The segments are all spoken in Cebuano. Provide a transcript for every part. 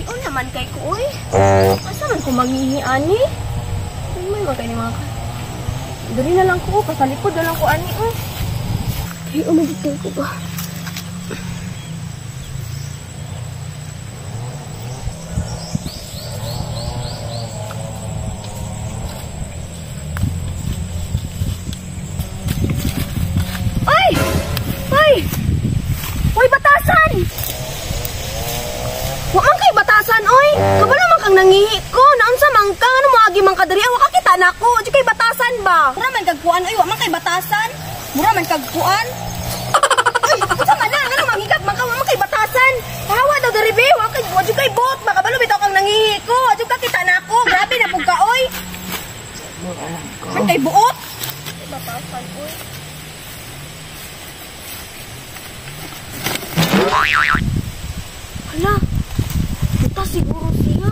Lion naman kay ko, uy. Asa man ko mangihi ani? May man kay ni mga ka. Dali na lang ko, pasalikod na lang ko ani, oh. Ay, umagit ko ba? Ay! Ay! Uy, batasan! Wa man kay batasan, oy! Kabalo man kang nangihi ko. Naunsa man ka? Ano mo agi man ka diri? Wa ka kita nako. Di kay batasan ba? Mura man kag kuan, oy, wa man kay batasan. Mura man kag kuan. Uy, unsa man na? Ngano manghigap man ka? Wa man kay batasan. Pahawa daw diri be. Wa kay wa jud kay bot. Baka balo bitaw kang nangihi ko. Wa jud ka kita nako. Grabe na pug ka, oy. Man kay buot. Batasan, oy. Hala, kita siguro siya.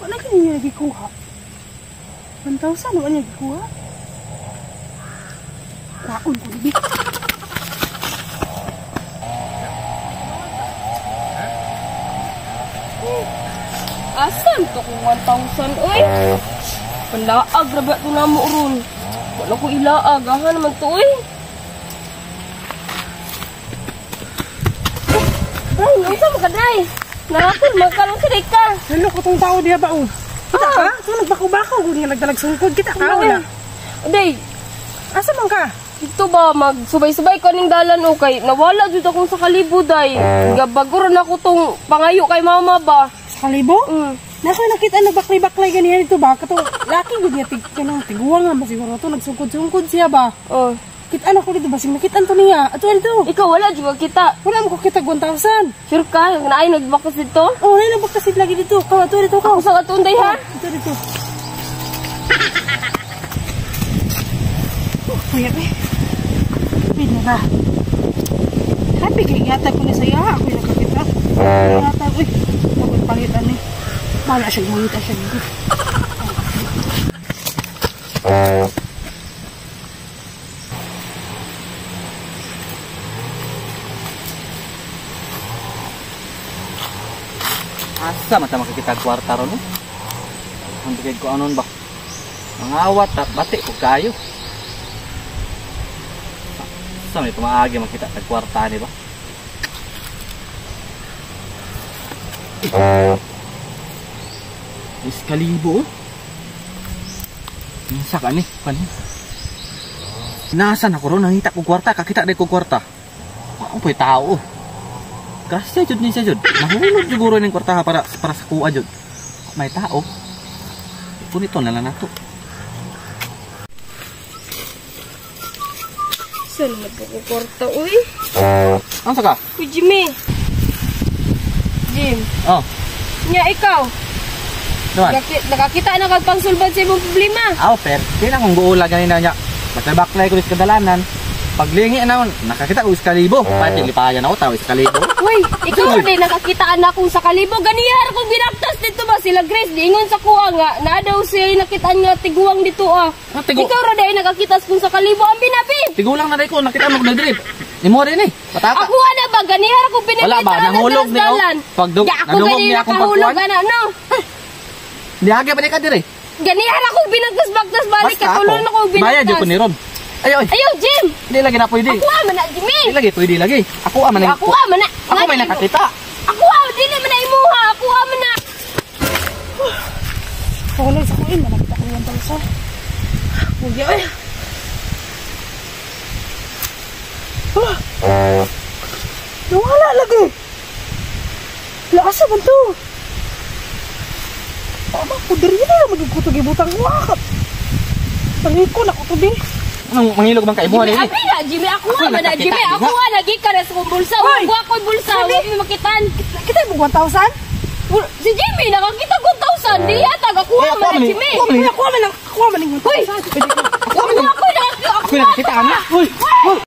Wala ka niya nagikuha. 1,000 wala niya gikuha. Kwaon ko nibi. Asan to kung 1,000, oy? Panlaag, grabe ito na mo ron. Wala ko ilaag, aha naman to, oy. Ay, unsa mo ka, Dray? Nakakul, magkalong siray ka. Ano ko tong tao diya ba, oh? Kita ka? So, nagbako-bako, gud nga nagdalag sungkod. Kita ka, wala. Day, asa man ka? Dito ba, magsubay-subay ko ning dalan, okay. Nawala jud akong sa kalibo, day. Gabaguran ako tong pangayo kay mama ba. Sa kalibo? Mm. Nako nakita nagbaklay-baklay ganiyan dito ba? Kato, laki gud nga tig kanang tiguang nga masiguro to nagsungkod-sungkod siya ba. Oh. Kita na ko dito basing nakita to niya. Ato dito. Ikaw wala jud ka kita. Wala mo ko kita 1,000. Sure ka? Naay nagbaktas dito? Oh, naay nagbaktas lagi dito. Kaw ato dito kaw. Ako sa ato day ha. Ato dito. Oh, kuya be. Pwede na. Happy kay yata ko ni saya ako yung nakakita. Yata uy. Ako pangitan ni. Bala siya mangita siya dito. Asa man ta makakita kwarta ron, no? Ang bigay ko anon ba? Mangawat ta bati ko kayo. Sa may tumaagi makita tag kwarta ni ba? Is kalibo. Unsa ka ni? Kan. Nasa na ko ron nangita ko kwarta, kakita day ko kwarta. Wa po'y tao. Grasya jud ni siya jud. Nahulog siguro ning kwarta para para sa kuha jud. May tao. Punito na lang nato. Saan naman ko kwarta, uy? Unsa ka? Kuy Jimmy. Jim. Oh. Nya ikaw. Duan. Nakakita na kag pangsulbad sa imong problema. Aw, per. Di na kong guula ganina niya. Baklay-baklay ko sa kadalanan. Paglingi na nakakita ko sa kalibo. Pati lipayan ako tao sa kalibo. Uy, ikaw din nakakita na akong sa kalibo. Ganihar kong binaktas dito ba sila Grace diingon sa kuha nga na daw siya nakitaan nga tiguang dito ah. Ikaw ra day nakakita kung sa kalibo ang binabi. Tigulang na day ko nakita mo nagdrip. Imo rin eh. Pataka. Ako na ba ganihar kong pinakita. Wala ba nahulog ni oh. Pagdug nadungog niya akong pagkuan. Ana no. Dihagi pa ni ka dire. Ganihar akong binagtas-bagtas balik katulon ako binagtas. Bayad jud ko ni ron. Ayo, oy. Ayo, Jim. Hindi lagi na pwede. Ako man na, Jimmy. Hindi lagi pwede lagi. Ako man na. Ako man na. Ako may nakakita. Ako dili man na imuha. Ako man na. Ako lang sa kuin, nakita ko 1,000. Huwag oy. Hala. Nawala lagi. Asa man to? Tama ko diri na magigkuto gibutang wa. Pangiko na ko to di. Anong mangilog bang kaibuhan Jimmy, ini? abi na, Jimmy, ako Ako'y nga man na, nakakita, Jimmy, di ako ba? nga, nagi ka na sa kong bulsa. Hoy! Wa ko bulsa, wa mi makitan. Kita mo 1,000? Si Jimmy, nakakita ko 1,000, di yata, ako Eh, nga ako man na, man eh. Jimmy. Ako man eh. Uy, ako man ang ako man ang Hoy! 1,000. Ako, ako, ako, Ako'y nakakita ana. Uy! Uy!